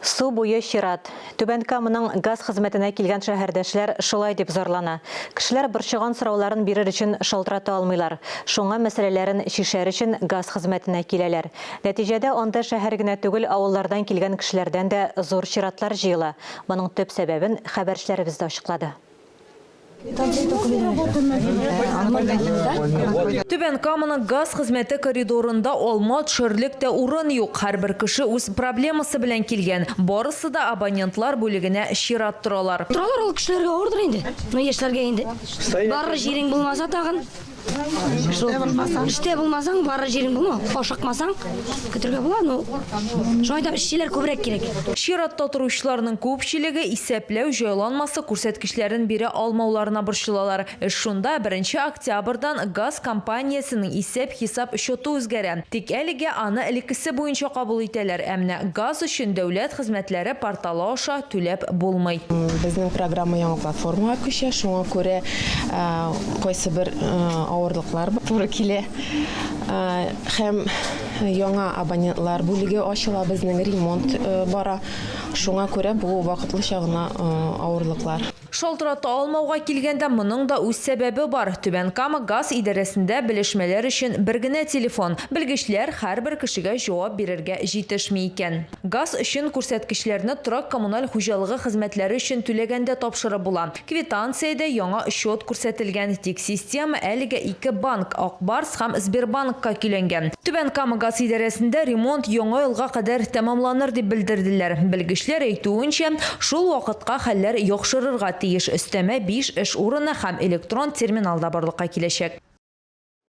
Су буе чират. Түбән Каманың газ хезмәтенә килгән шәһәрдәшләр шулай дип зарлана. Кешеләр борчыган сорауларын бирер өчен шалтырата алмыйлар. Шуңа мәсьәләләрен чишәр өчен газ хезмәтенә киләләр. Нәтиҗәдә анда шәһәр генә түгел, авыллардан килгән кешеләрдән дә зур чиратлар җыела. Моның төп сәбәбен хәбәрчеләребез дә ачыклады. Түбән Каманың газ хезмәте коридорында алма төшәрлек тә урын юк. Һәрбер кеше үз проблемасы белән килгән. Барысы да абонентлар бүлегенә чират торалар. Торалар ул кешеләргә авырдыр инде. Ну, яшьләргә инде. Барыр җирең булмаса тагын. Шул. Эштә булмасаң, барыр җирең булма. Ашыкмасаң, көтергә була, ну, шулай да эшчеләр күбрәк кирәк. Чиратта торучыларның күпчелеге исәпләү җайланмасы күрсәткечләрен бирә алмауларына борчылалар. Эш шунда, беренче октябрьдан газ компаниясенең исәп-хисап счеты үзгәрә. Тик әлегә аны элеккесе буенча кабул итәләр, ә менә газ өчен дәүләт хезмәтләре порталы аша түләп булмый. Безнең программа яңа платформага күчә, шуңа күрә кайсыбер авырлыклар туры килә. Һәм яңа абонентлар бүлеге ачыла, безнең ремонт бара. Шуңа күрә бу вакытлыча гына авырлыклар. Шалтырата алмауга килгәндә, моның да үз сәбәбе бар. Түбән Кама газ идарәсендә белешмәләр өчен бер генә телефон. Белгечләр һәрбер кешегә җавап бирергә җитешми икән. Газ өчен күрсәткечләрне торак-коммуналь хуҗалыгы хезмәтләре өчен түләгәндә тапшырып була. Квитанциядә яңа счет күрсәтелгән, тик система әлегә ике банк, Ак Барс һәм Сбербанкка көйләнгән. Түбән Кама газ идарәсендә ремонт Яңа елга кадәр тәмамланыр дип белдерделәр. Белгечләр әйтүенчә, шул вакытка хәлләр яхшырырга тиеш, өстәмә биш эш урыны һәм электрон терминал да барлыкка киләчәк.